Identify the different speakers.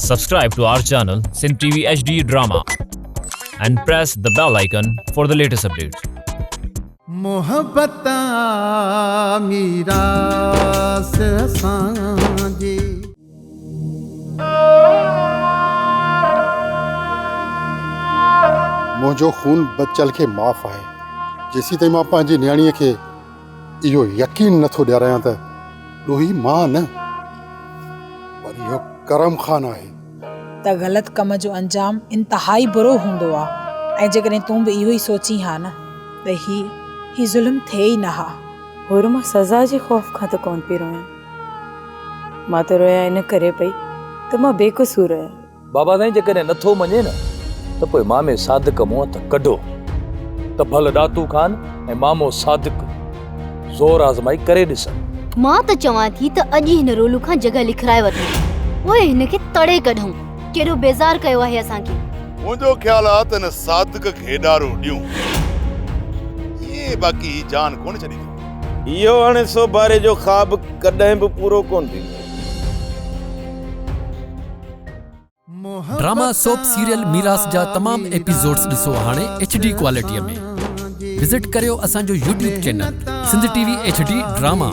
Speaker 1: Subscribe to our channel Sindh TV HD Drama and press the bell icon for the latest updates.
Speaker 2: محبت آ ميراث اسان جي.
Speaker 3: منهنجو خون بچل کي معاف آهي. جيسيتائين مان پنهنجي نياڻيء کي اهو يقين نٿو ڏياريان ته ڏوهي مان نه پر اهو ڪرم خان آهي.
Speaker 4: ته غلط ڪم جو انجام انتهائي برو هوندو آ ۽ جيڪڏهن تون به اهو ئي سوچين ها نه ته هي هي ظلم ٿئي ئي نه ها.
Speaker 5: حور مان سزا جي خوف کان ته ڪونه پئي روئان. مان ته رويان ان ڪري پئي ته مان بي قصور آهيان.
Speaker 6: بابا سائين جيڪڏهن نٿو مڃي نه ته پوء مامي صادق مون هٿ ڪڍو ته ڀل ڏاتو خان ۽ مامو صادق زور آزمائي ڪري ڏسن.
Speaker 7: مان ته چوان ٿي ته اڄ ئي هن رولو کان جڳهه لکرائي وٺون پوء هن کي تڙي ڪڍون. ڪيڏو بيزار ڪيو آهي اسان کي.
Speaker 8: منهنجو خيال آ ته هن صادق کي ڏارو ڏيون. ائين باقي هي جان ڪونه ڇڏيندو.
Speaker 9: اهو هاڻي سوڀاري جو خواب ڪڏهن به پورو ڪونه ٿيندو.
Speaker 10: ڊراما سوپ سيريل ميراث جا تمام ايپيسوڊز ڏسو هاڻي ايڇ ڊي ڪوالٽي ۾ وزٽ ڪريو اسان جو YouTube channel Sindh T V H D drama.